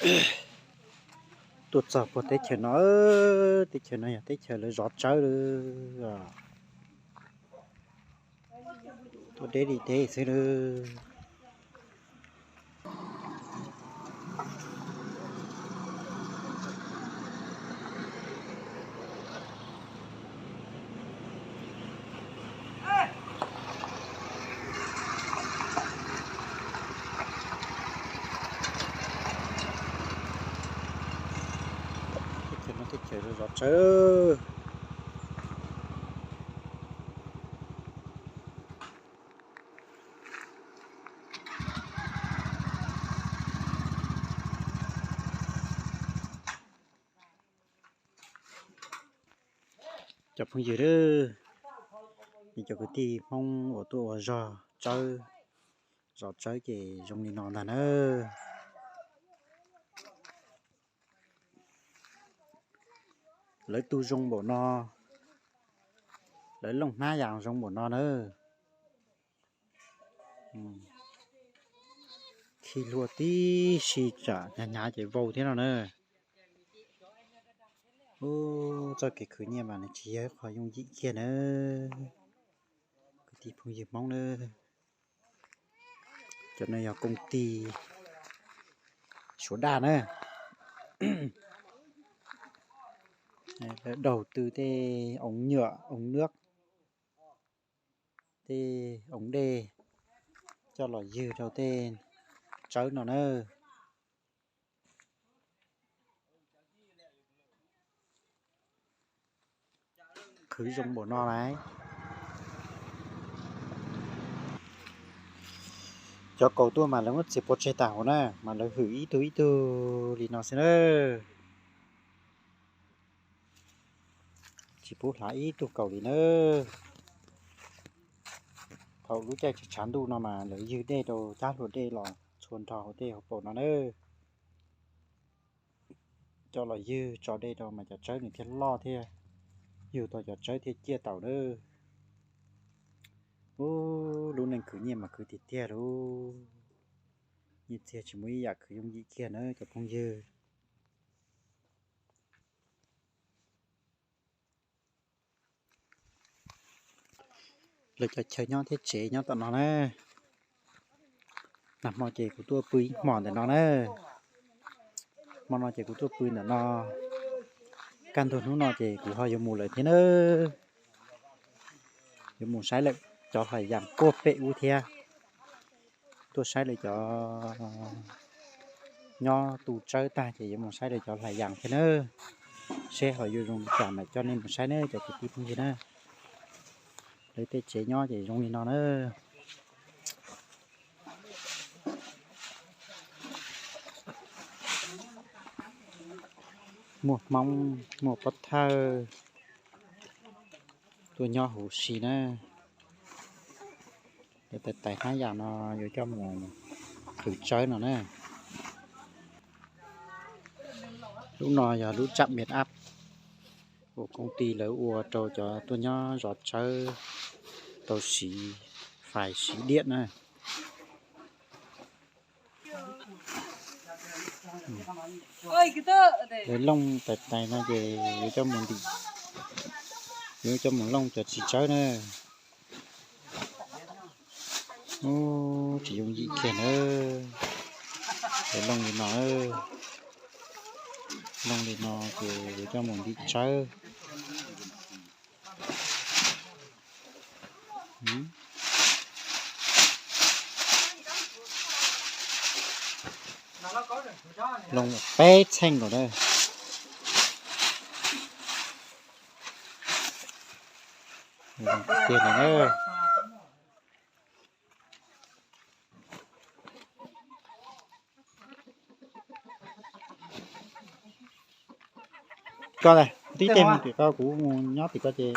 Tuaj txog puag teb chaws no, teb chaws no yog teb chaws lawv zov tsawb lawm. Tuaj deb li deb xwb lawm. Teb chaws no teb chaws zov tsawb. Cov phooj ywg, cov kwv tij Hmoob uas tuaj ua zog tsawb, zov tsawb ces zoo li no ntag na. Lawv tu zoo npaum no, lawv looj hnab yas zoo npaum no na. Khi hlua tib si tsam hnyav hnyav ces vau thiab no na. Ub, txoj kev khwv nyiaj mas nws tsis yog ib qho yooj yim kiag na. Kwv tij phooj ywg Hmoob na, cov no yog công ty Suav Daj na. Đầu tư tej ống nhựa, ống nước, tej ống đê coj los ywg rau tej tsawb no na. Khwv zoo npaum no lawm. Cov kaus tuaj mas lawv muab txiav pov tseg tag hauv na, mas lawv hwm ib tug ib tug li no xwb na. Tsis pub hlav ib tug kaus li na. Thaum lub caij tshav ntuj no mas lawv ywg dej rau cab hlua dej los txhua nrho hauv tej hauv paus no na. Coj los ywg tso dej rau mas cov tsawb nws thiaj loj thiab yug tau cov tsawb thiaj ciaj taus na. Ub, lub neej khwv nyiaj mas khwv tiag tiag lauj. Nyiaj txiag tsis muaj ib yam khwv yooj yim kiag na cov phooj ywg. Lawv cov chaw nyob thiab tsev nyob tom no na. Nag hmo ces kuv tuaj pw ib hmos ntawm no na. Hmo no ces kuv tuaj pw ntawm no. Kaj ntug hnub no ces kuv ho yuav mus lawm thiab na. Yuav mus saib lawm cov hlais yas kuaj pem ub thiab. Tuaj saib lawv cov nyob tu tsawb tag ces yuav mus saib lawv cov hlais yas thiab na. Seb ho yuav zoo li cas mam coj nej mus saib na cov kwv tij phooj ywg na. Lawv tej tsev nyob ces zoo li no na. Muaj Hmoob, muaj Pob Thawj tuaj nyob huv si na. Lawv tais tais hnab yas no yuav coj mus qhwv tsawb no na. Lub no yog lub trạm biến áp uas công ty lawv ua rau cov tuaj nyob zov tsawb tau siv fais siv diam na. Lawv looj tais tais no ces yuav coj mus ntim, yuav coj mus looj cov txiv tsawb na. Ub, tsis yooj yim kiag na. Lawv looj li no, looj li no ces yuav coj mus ntim tsawb. Looj peb txheej lawm na. Tiag lawm na. Koj tib teg mus tim koj, kuv mus nyob tim koj ces.